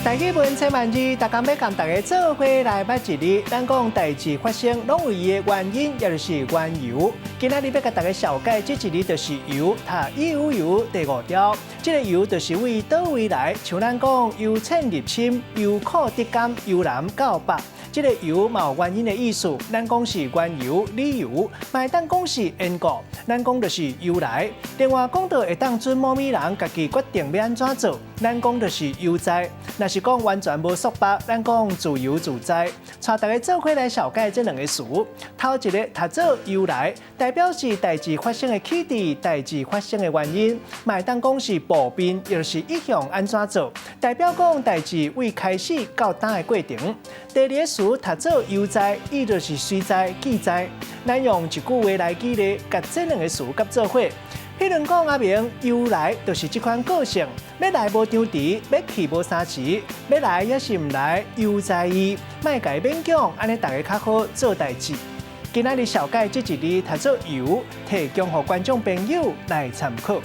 台語文千萬字，逐工欲共大家做伙來捌一字。咱講代誌發生，攏有伊的原因，也就是緣由。今仔日欲共大家紹介這一字，就是由，讀悠游第五調。這個由就是為佗位來，像咱講由淺入深，由苦得甘，由南到北。這個由嘛有原因的意思，咱講是緣由、理由，嘛會當講是緣故，咱講就是由來。另外講到會當準某物人家己決定欲按怎做，咱講就是悠哉。若是講完全無束縛，咱講自由自在。帶大家做伙來紹介這兩个詞，頭一个讀做由來，代表是代誌發生的起佇，代誌發生的原因，嘛會當講是步變，抑就是一向按怎做，代表講代誌為開始到今的過程。第二个詞讀做悠哉，意就是隨在、記載。咱用一句話來舉例，共這兩个詞佮做伙。彼如講阿明由來就是這款個性，欲來無張遲，欲去無三遲，欲來抑是毋來，悠哉伊，莫共伊勉強，按呢大家較好做代誌。今仔日紹介這一字讀做由，提供予觀眾朋友來參考。